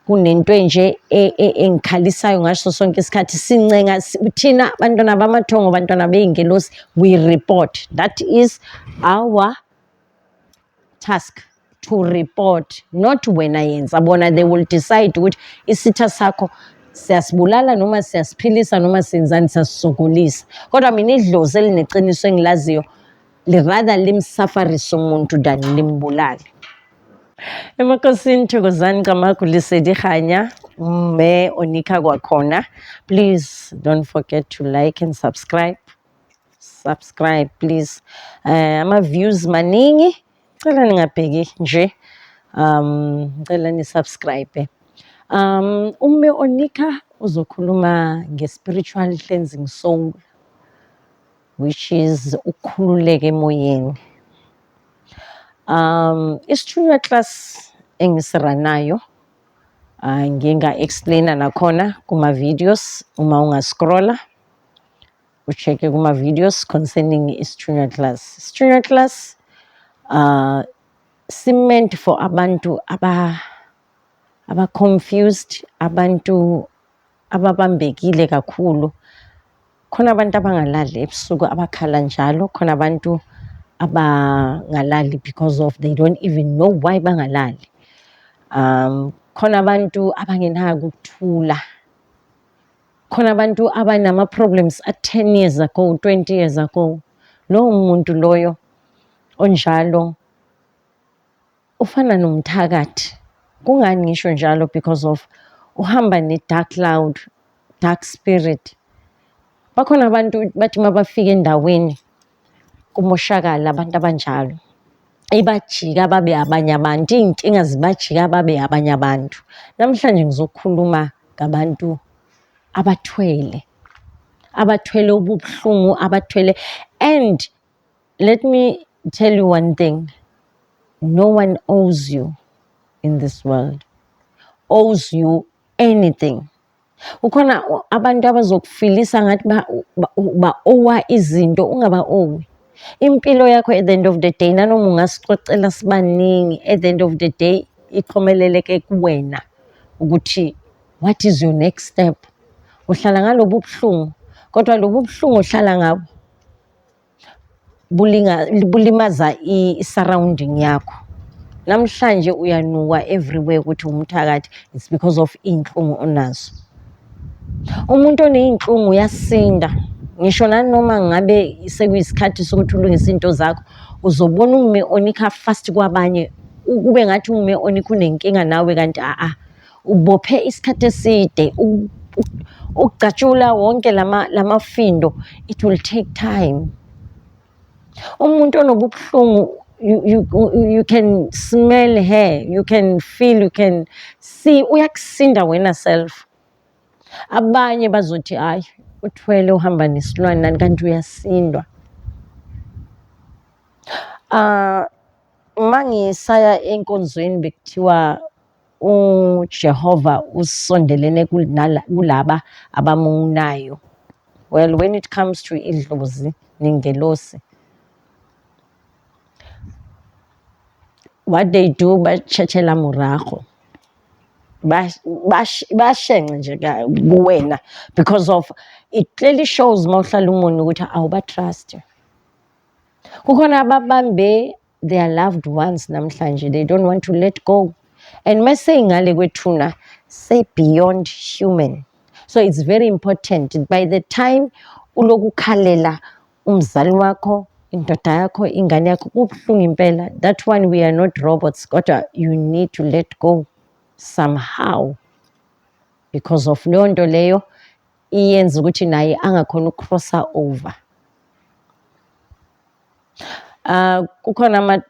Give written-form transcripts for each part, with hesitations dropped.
Kunento enje engikhalisayo ngaso sonke isikhathi. Sincenga thina bantwana bamathongo, bantwana bey'ngelosi, we report. That is our task, to report, not wena yenza. Bona they will decide ukuthi isitha sakho siyasibulala noma siyasiphilisa noma senzani, siyasisokolisa. Kodwa mina idlozi elineqiniso engilaziyo li-rather limsafarise umuntu than limbulale. Emakhosini, thokozani, Camagu, Lesedi, kganya, Mme Onicca kwakhona. Please don't forget to like and subscribe. Subscribe please. Ama-views maningi, cela ningabheki nje, ngicela ni-subscribe. Umme Onicca uzokhuluma nge-spiritual cleansing soul, which is ukukhululeka emoyeni. Isithunywa class engisiranayo, nginga-explaina nakhona kuma-videos. Uma ungascrolla ucheck-e kuma-videos concerning isithunywa class. Isithunywa class si-meant for abantu aba-confused, abantu ababambekile kakhulu. Khona abantu abangalali ebusuku, abakhala njalo. Khona abantu abangalali because of they don't even know why bangalali. Khona abantu abangenako ukuthula. Khona abantu abanama-problems a-10 years ago, 20 years ago. Lowo muntu loyo onjalo ufana nomthakathi. Kungani ngisho njalo? Because of uhamba ne-dark cloud, dark spirit. Bakhona abantu bathi mabafika endaweni kumoshakala. Abantu abanjalo ibajika babe abanye abantu, iy'nkinga zibajika babe abanye abantu. Namhlanje ngizokhuluma ngabantu abathwele, abathwele ubuhlungu, abathwele. And let me tell you one thing: no one owes you in this world, owes you anything. Kukhona abantu abazokufilisa ngathi ba-owa izinto, ungaba-owi. Impilo yakho, at the end of the day, nanoma ungasicocela sibaningi, at the end of the day ixhomeleleke kuwena ukuthi what is your next step. Uhlala ngalobu buhlungu, kodwa lobu buhlungu ohlala ngabo bulimaza i-surrounding yakho. Namhlanje uyanukwa everywhere ukuthi umthakathi. It's because of iy'nhlungu onazo. Umuntu oney'nhlungu uyasinda, ngisho nanoma ngabe sekuyisikhathi sokuthi ulungise iy'nto zakho. Uzobona uMme Onicca fast kwabanye, kube ngathi uMme Onicca unenkinga nawe, kanti a-a, ubophe isikhathi eside. Ukugcatshula wonke lamafindo, it will take time. Umuntu onobubuhlungu, you can smell her, you can feel, you can see, uyakusinda wena self. Abanye bazothi, "Hayi, uthwele, uhamba nesilwane nani," kanti uyasindwa. Uma ngisaya enkonzweni bekuthiwa uJehova usondelene kulaba abamunayo. Well, when it comes to idlozi nengelosi, what they do, batshetshe morago, bashenxe nje kuwena, because of it clearly shows mawuhlala umuntu ukuthi awuba-trust. Kukhona ababambe their loved ones namhlanje, they don't want to let go, and mase ngale kwethuna say beyond human. So it's very important, by the time uloku ukhalela umzali wakho, indoda yakho, ingane yakho, kubuhlungu impela. That one, we are not robots, kodwa you need to let go somehow, because of leyo nto leyo iyenza ukuthi naye angakhona ukucrossa over. Kukhona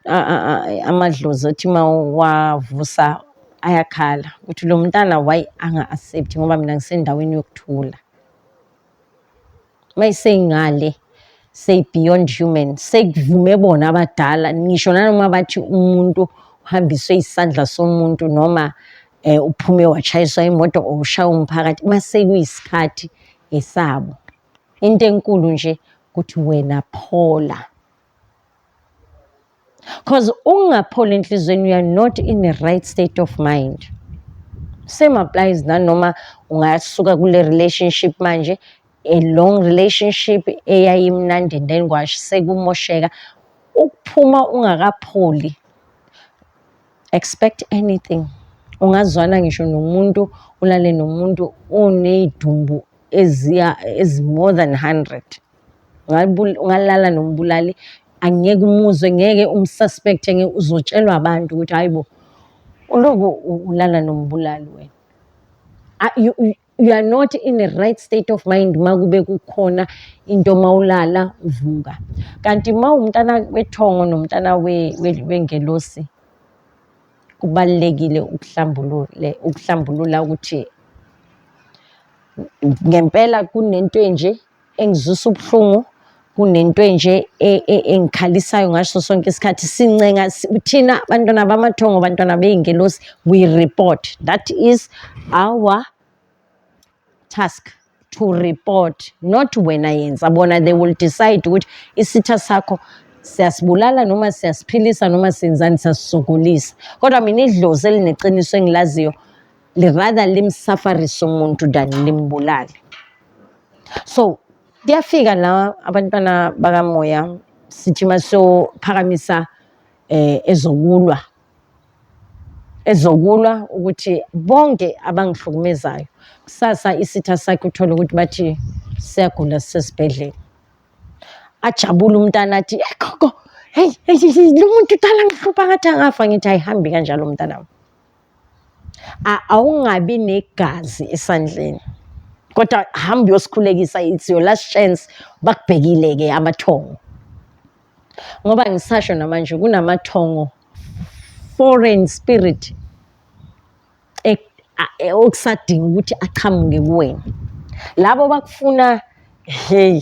amadlozi athi uma wavusa ayakhala ukuthi lo mntana why anga-accept, ngoba mina ngisendaweni yokuthula. Mayiseyingale sey-beyond human, sekuvume bona abadala, ngisho nanoma bathi umuntu uhambiswe isandla somuntu noma uphume wachayiswa imoto or ushaywa umphakathi, mase kuyisikhathi esabo. Into enkulu nje ukuthi wena phola, 'cause ungapholi enhliziyweni, you are not in the right state of mind. Same applies nanoma ungasuka kule relationship manje, a long relationship eyayimnandi, and then kwasekumosheka. Ukuphuma ungakapholi, expect anything. Ungazwana ngisho nomuntu, ulale nomuntu oney'dumbu eziya ezi more than 100. Ungalala nombulali, angeke umuzwe, ngeke umsuspect, ngeke uzotshelwa abantu ukuthi, "Hayi bo, uloku ulala nombulali wena." You are not in the right state of mind makube kukhona into mawulala uvuka. Kanti ma umntana wethongo nomntana wengelosi, kubalulekile ukuhlambulula ukuthi ngempela kunento enje engizwisa ubuhlungu, kunento enje engikhalisayo ngaso sonke isikhathi. Sincenga thina bantwana bamathongo, bantwana bey'ngelosi, we report. That is our task, to report, not wena yenza. Bona, they will decide ukuthi isitha sakho siyasibulala noma siyasiphilisa noma senzani, siyasisokolisa. Kodwa mina idlozi elineqiniso engilaziyo li-rather limsafarise umuntu than limbulale. So kuyafika la abantwana bakamoya, sithi masiyophakamisa ezokulwa ukuthi bonke abangihlukumezayo, kusasa isitha sakhe uthole ukuthi bathi siyagula, sisesibhedlela. Ajabule umntana, athi, "Hey gogo, hey hey hey, lo muntu udala ngihlupha, ngathi angafa." Ngithi, "Ayihambi kanjalo, mntanami." Awungabi negazi esandleni, kodwa hamba uyosikhulekisa. It's your last chance. Bakubhekile-ke amathongo, ngoba ngisasho namanje kunamathongo, foreign spirit okusadinga ukuthi achamuke kuwena. Labo bakufuna, hey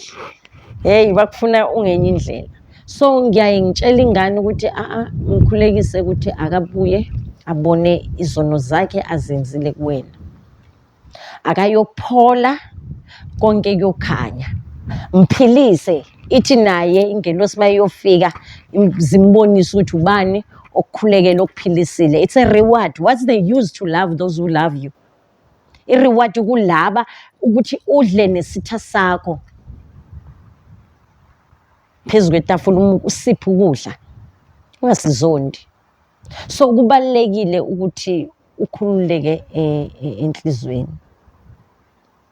hey, bakufuna ungenye indlela. So ngiyaye ngitshela ingane ukuthi a ngikhulekise ukuthi akabuye abone izono zakhe azenzile kuwena, akayophola, konke kuyokhanya. Mphilise, ithi naye ingelosi mayiyofika zimbonise ukuthi ubani okukhulekela, okuphilisile. It's a reward. What's the use to love those who love you? I-reward kulaba ukuthi udle nesitha sakho phezu kwetafula, usiphe ukudla, ungasizondi. So kubalulekile ukuthi ukhululeke enhliziyweni.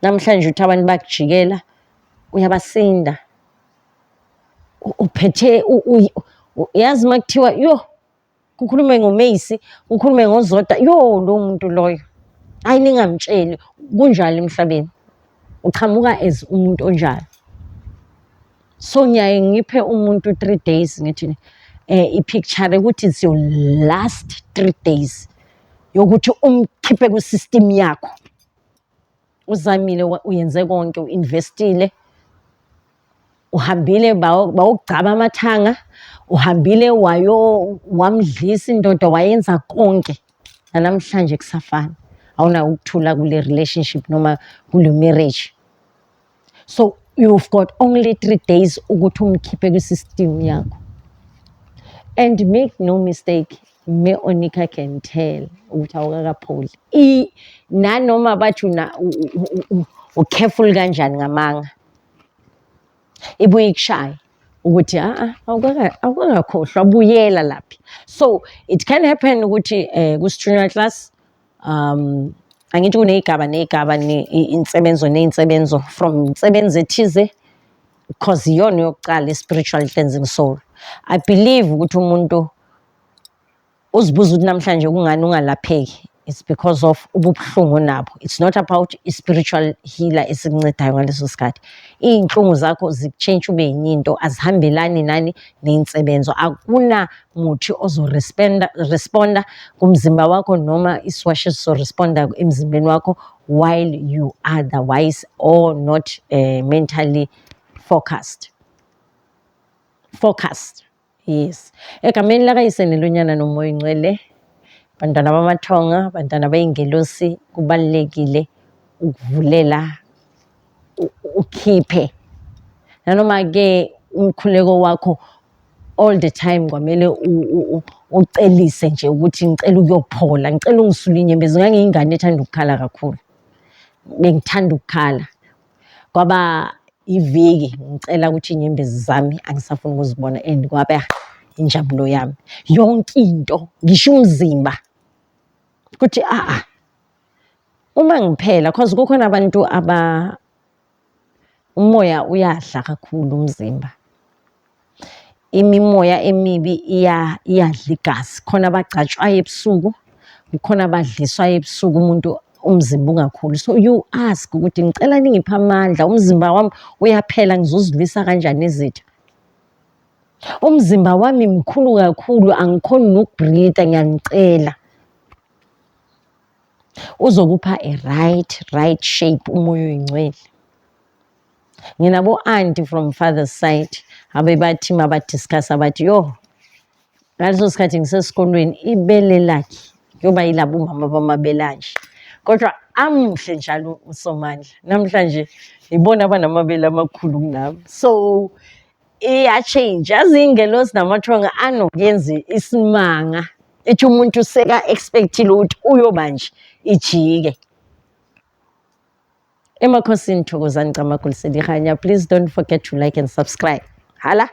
Namhlanje uthi abantu bakujikela, uyabasinda. Uphethe yazi uma kuthiwa yo kukhulume ngoMacy, kukhulume ngoZodwa, yo, lo muntu loyo, hayi, ningamtsheli. Kunjalo emhlabeni, uqhamuka as umuntu onjalo. So ngiyaye ngiphe umuntu 3 days, ngithi i-picture ukuthi it's your last 3 days yokuthi umkhiphe kwi-system yakho. Uzamile, uyenze konke, u-investile, uhambile bawugcaba amathanga, uhambile wayo wamdlisa indoda, wayenza konke, nanamhlanje kusafana, awunako ukuthula kule relationship noma kule marriage. So you've got only 3 days ukuthi umkhiphe kwi-system yakho. And make no mistake, me Onika can tell ukuthi awukakapholi. Nanoma bathi u-careful kanjani ngamanga, ibuye ikushaye ukuthi a awukakakhohlwa, buyela laphi. So it can happen ukuthi ku-spiritual class, angithi kuney'gaba ney'gaba, insebenzo ney'nsebenzo, from insebenzo ethize, because iyona yokuqala i-spiritual cleansing soul. I believe ukuthi umuntu uzibuza ukuthi namhlanje kungani ungalapheki, it's because of ububuhlungu onabo. It's not about i-spiritual healer esikuncedayo ngaleso sikhathi. Iy'nhlungu zakho zikutshintsha ube yinye into, azihambelani nani ney'nsebenzo. Akuna muthi ozoresponda kumzimba wakho noma isiwasho esizoresponda emzimbeni wakho while you otherwise or not mentally focused. Yes, egameni lakaYise neloNyana noMoya oNgcwele. Bantwana bamathonga, bantwana bey'ngelosi, kubalulekile ukuvulela, ukhiphe nanoma-ke umkhuleko wakho all the time. Kwamele Ucelise nje ukuthi ngicela ukuyophola, ngicela ungisule inyembezi. Ngangiyingane ethanda ukukhala kakhulu, bengithanda ukukhala. Kwaba iviki ngicela ukuthi inyembezi zami angisafuni ukuzibona and kwaba injabulo yami yonke into, ngisho umzimba ukuthi a uma ngiphela, cause kukhona abantu aba umoya uyadla kakhulu umzimba, imimoya emibi iyadla igazi. Khona abagcatshwayo ebusuku, kukhona abadliswayo ebusuku, umuntu umzimba ungakhuli. So you ask ukuthi ngicela ningiphe amandla, umzimba wami uyaphela, ngizozilwisa kanjani izitha? Umzimba wami mkhulu kakhulu, angikhoni nokubreatha, ngiyanicela. Uzokupha a right shape umoya oyingcwele. Nginabo auntie from father's side abebathi mabadiscuss abathi yo, ngaleso sikhathi ngisesikolweni, ibele lakhe kuyoba yilabo umama bamabele anje, kodwa amuhle njalo uSomandla. Namhlanje ibona abanamabele amakhulu kunami. So iya-change, yazi, iy'ngelosi namathonga anokuyenza isimanga, ithi umuntu seka-expect-ile ukuthi uyoba nje, ijike. Emakhosini, thokozani, camagulisela ihanya. Please don't forget to like and subscribe. Hala.